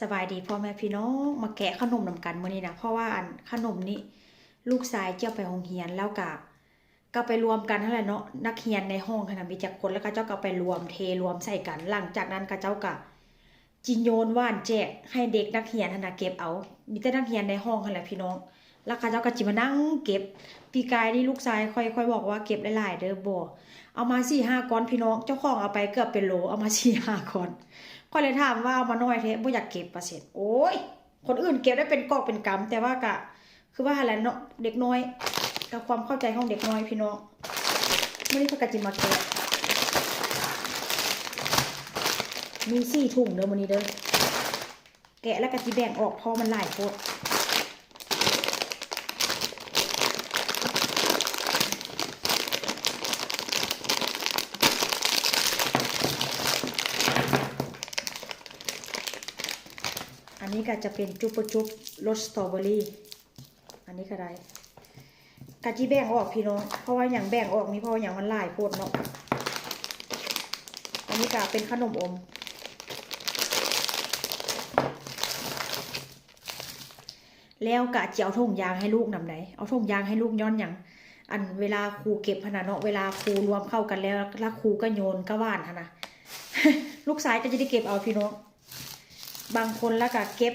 ສະບາຍດີພໍ່ແມ່ພີ່ນ້ອງ ມາແກະຂະໜົມນຳກັນມື້ນີ້ນະ ເພາະວ່າ ອັນ ຂະໜົມນີ້ລູກຊາຍຈະເອົາໄປໂຮງຮຽນ ແລ້ວກະ ກໍໄປລວມກັນຫັ້ນແຫຼະເນາະ ນັກຮຽນໃນຫ້ອງຫັ້ນນະມີຈັກຄົນ ແລ້ວເຂົາເຈົ້າກໍເອົາໄປລວມ ເທລວມໃສ່ກັນ ຫຼັງຈາກນັ້ນເຂົາເຈົ້າກໍ ຈິໂຍນຫວ່ານແຈກໃຫ້ເດັກນັກຮຽນຫັ້ນນະເກັບເອົາ ມີແຕ່ນັກຮຽນໃນຫ້ອງຫັ້ນແຫຼະພີ່ນ້ອງ ແລ້ວເຂົາເຈົ້າກໍຈິມານັ່ງເກັບ. ປີກາຍນີ້ລູກຊາຍຂ້ອຍ ຂ້ອຍບອກວ່າເກັບຫຼາຍໆເດີ ບໍ່ ເອົາມາສີ່ຫ້າກ້ອນພີ່ນ້ອງ ເຈົ້າຂອງເອົາໄປເກືອບເປັນໂລ ເອົາມາສີ່ຫ້າກ້ອນ ຂ້ອຍເລີຍຖາມວ່າເອົາມາໜ້ອຍແທ້ ບໍ່ຢາກເກັບວ່າຊັ້ນ ໂອ້ຍ ຄົນອື່ນເກັບໄດ້ເປັນກອບເປັນກຳ ແຕ່ວ່າກະ ຄືວ່າຫັ້ນແຫຼະເນາະ ເດັກນ້ອຍ ກັບຄວາມເຂົ້າໃຈຂອງເດັກນ້ອຍພີ່ນ້ອງ. ມື້ນີ້ເພິ່ນກໍຊິມາແກະ ມີສີ່ຖົງເດີມື້ນີ້ເດີ ແກະແລ້ວກໍຊິແບ່ງອອກ ເພາະມັນຫຼາຍໂພດ. ອັນນີ້ກໍຈະເປັນຈຸບປະຈຸບລົດສະຕໍເບີຣີ ອັນນີ້ກໍໄດ້ ກະຈິແບ່ງອອກພີ່ນ້ອງ ເພາະວ່າຫຍັງແບ່ງອອກນີ້ ເພາະວ່າຫຍັງມັນຫຼາຍໂພດເນາະ. ອັນນີ້ກະເປັນຂະໜົມອົມ ແລ້ວກະຈະເອົາຖົງຢາງໃຫ້ລູກນຳໃດ ເອົາຖົງຢາງໃຫ້ລູກຍ້ອນຫຍັງ ອັນເວລາຄູເກັບຫັ້ນນະເນາະ ເວລາຄູລວມເຂົ້າກັນແລ້ວ ລະຄູກໍໂຍນກະຫວ່ານຫັ້ນນະ ລູກຊາຍກໍຈະໄດ້ເກັບເອົາພີ່ນ້ອງ. ບາງຄົນລະກະເກັບ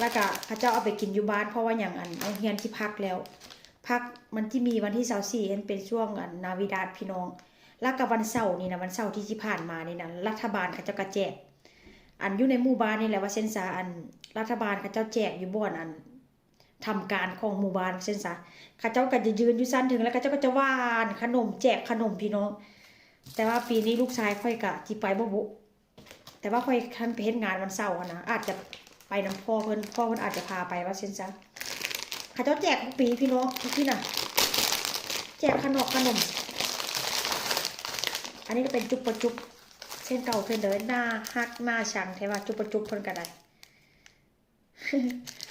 ລະກະເຂົາເຈົ້າເອົາໄປກິນຢູ່ບ້ານ ເພາະວ່າຫຍັງ ອັນໂຮງຮຽນຊິພັກແລ້ວ ພັກມັນຊິມີວັນທີຊາວສີ່ຫັ້ນ ເປັນຊ່ວງ ອັນ ນາວິດາດ ພີ່ນ້ອງ ລະກະວັນເສົານີ້ນະ ວັນເສົາທີ່ ທີ່ຜ່ານມານີ້ນະ ລັດຖະບານເຂົາເຈົ້າກະແຈກ ອັນຢູ່ໃນໝູ່ບ້ານນີ້ແຫຼະວ່າຊັ້ນຊະ ອັນລັດຖະບານເຂົາເຈົ້າແຈກຢູ່ບ່ອນ ອັນ ທຳການຂອງໝູ່ບ້ານວ່າຊັ້ນຊະ ເຂົາເຈົ້າກະຈະຢືນຢູ່ຊັ້ນເທິງ ລະເຂົາເຈົ້າກະຈະຫວ່ານຂະໜົມ ແຈກຂະໜົມພີ່ນ້ອງ. ແຕ່ວ່າປີນີ້ລູກຊາຍຂ້ອຍກະຊິໄປບໍ່ບຸ ແຕ່ວ່າຂ້ອຍຄັນໄປເຮັດງານວັນເສົາຫັ້ນນະ ອາດຈະໄປນຳພໍ່ເພິ່ນ ພໍ່ເພິ່ນອາດຈະພາໄປວ່າຊັ້ນຊະ. ເຂົາເຈົ້າແຈກທຸກປີພີ່ນ້ອງ ທຸກທີ່ນະ ແຈກຂະໜອກຂະໜົມ. ອັນນີ້ກໍເປັນຈຸບປະຈຸບເຊັ່ນເກົ່າເຊັ່ນເດີ ໜ້າຮັກໜ້າຊັງແທ້ວ່າ ຈຸບປະຈຸບເພິ່ນກໍໄດ້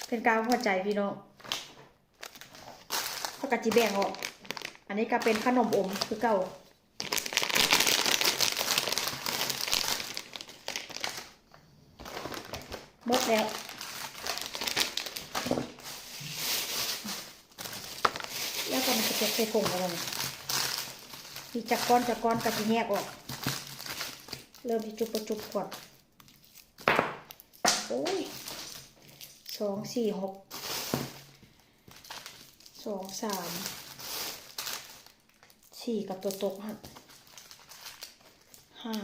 ເປັນກາວຫົວໃຈພີ່ນ້ອງ ເຂົາກໍຊິແບ່ງອອກ. ອັນນີ້ກໍເປັນຂະໜົມອົມຄືເກົ່າ ໝົດແລ້ວ ແລ້ວກໍມັນຈະເກັບໃສ່ຖົງແລ້ວ ມີຈັກກ້ອນຈັກກ້ອນກໍຊິແຍກອອກ. ເລີ່ມທີ່ຈຸບປະຈຸບກ່ອນ ໂອ້ຍ ສອງ ສີ່ ຫົກ ສອງ ສາມ ສີ່ ກັບຕົວຕົກຫັ້ນ ຫ້າ